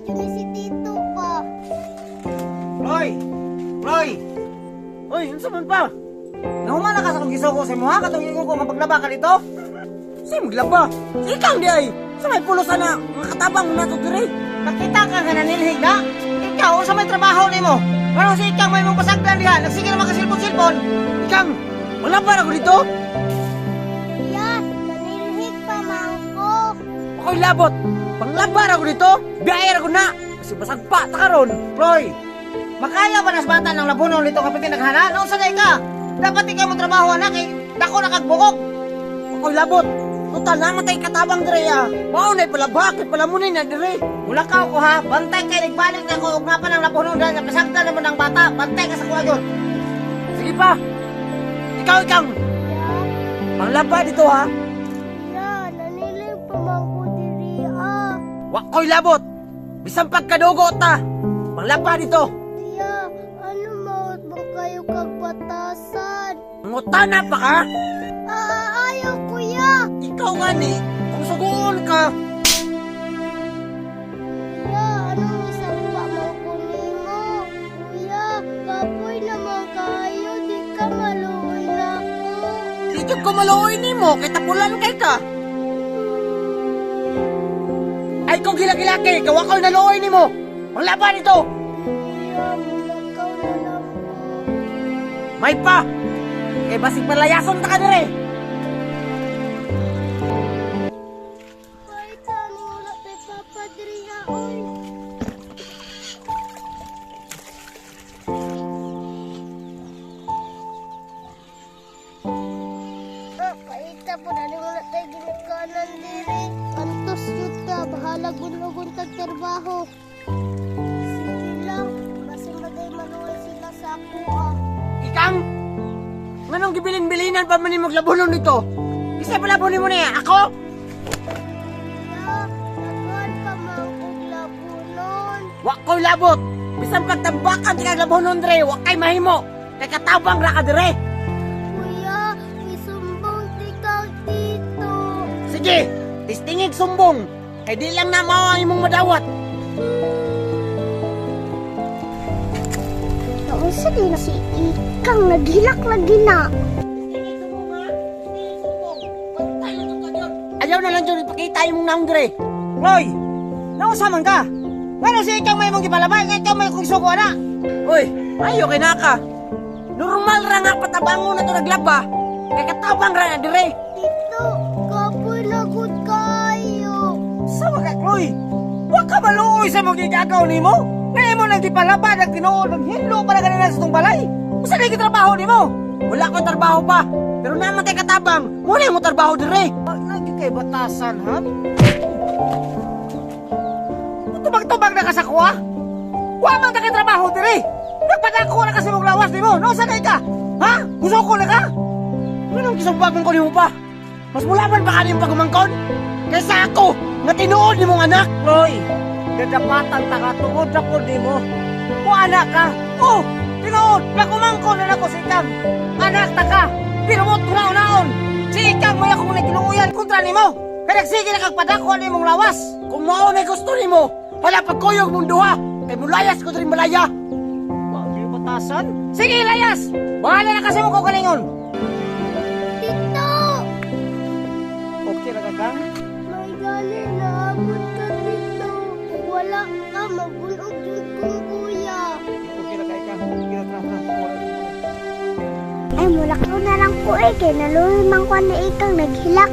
Lagi jud ni si Tito ba? Roy! Roy! Uy, unsa man pa? Nahuman na ka sa kong gisuko sa imo ha? Katong ingon ko nga paglaba ka dito? Say maglaba. Si ikang di ay. Sa may pulos ana, mga katabang mo nato diri. Nakita ka nga nanilhig na? Ikaw, unsa may trabaho nimo? Ano si ikang may mong pasagdan diha? Nagsige naman ka silpon-silpon. Ikang, wala ba na ko dito? Kuya, nanilhig pa man ko. Ako'y labot. Panglaba ra ko dito. Biyahe ra ko na. Kasi basag pa ta karon. Roy, makaya ba nas bata ng labunon nito kapit naghana? Noon sa ka? Dapat ikaw mo trabaho anak kay dako na kag bukog. Ako'y labot. Total na matay katabang dire ah. Mao na palaba kay palamunin na dire. Mula ka ko ha, bantay kay nagbalik na ko og pa ng labunon dahil nakasagdan naman ang bata. Bantay ka sa kuha yun. Sige pa. Ikaw ikang Kuya, panglaba dito ha. kuya, nanilhig pa man ko diri ah. Wa ko'y labot. Bisan pagkadugo ta. Panglaba dito. Kuya, ano maot mo kayo kag batasan? Ngutana pa ka? Ah, ayaw kuya. Ikaw nga ni, kung suguon ka, Kuya, anong isang pa man ko nimo? Kuya, kapoy naman kayo, di ka maluoy na ako. di jud ko maluoy nimo kay tapulan kay ka. Ay kung gilaki-laki, kawa ko'y naluoy nimo. Panglaba dito. Kuya, mulakaw na lang ko. May pa. Kay basig palayason ta ka dire. Ay, tani wala tay papa diri ha, oy. Ah, paita po na wala tay ginikanan diri. Antos yun ka, bahala gunugon tag trabaho. Sige lang, basin bagay maluoy sila sa ako ah. Ikang, nganong gibilin-bilinan pa man nimo labunon nito? Isa pa labunin mo niya, ako? Kuya, naghan pa man kog labunon. Wa ko'y labot. Bisan pagtambakan di kag labunon dire, wa kay mahimo. Kay katabang ra ka dire. Kuya, isumbong ti kag tito. Sige, tistingig sumbong. Kay di lang na mao ang imong madawat. Naunsa din na si Ikang naghilak lagi na. Ayaw na lang dyan ipakita imong naong dire. Roy, nausa man ka? Ngano si ikaw may mong gipalabay, nga ikaw may kong suko na. Uy, ayo kay naka. Normal ra nga patabango na to naglaba. Kay katabang ra na dire. Tito, kapoy na gud kayo. Sawa ka, Chloe. Wa ka maluoy sa mong gigagaw nimo. Ngayon mo nang gipalaba, nagtinuod, naghinlo para kanina sa itong balay. Usa na trabaho nimo? Wala ko trabaho pa. Pero naman kay katabang, muna mo trabaho dire. Lagi kay batasan, ha? Tubag-tubag na ka sa kuha? Wa man ta kay trabaho dire. Nagpadako na kasi mong lawas nimo. No, sa ka? Ha? Gusto ko na ka? Anong kisumbagon ko nimo pa? Mas mulaban pa kaniyong pagumangkon? Kaysa ako, nga tinuod ni mong anak! Roy, dadapatan ta ka tungod sa ko nimo. Kung anak ka, oh, tinuod, pagumangkon na nako si Ikang. Anak ta ka, pero mo tunaon-naon. Si Ikang may akong nagkinuuyan kontra nimo. Kaya nagsige na kag padako ni mong lawas. Kung mao na gusto nimo, hala pagkuyog mong duha, kay mulayas ko diri malaya. Wag batasan? Sige, layas! Bahala na kasi mo ko kalingon. Tito! Okay ra ka, Kang? May gali na abot ka tito. Kung wala ka, magunog yun kong kuya. Okay ra kay Kang. Sige, tara, tara. Ay, mulakaw na lang ko eh. Kay naluoy man ko na Ikang naghilak.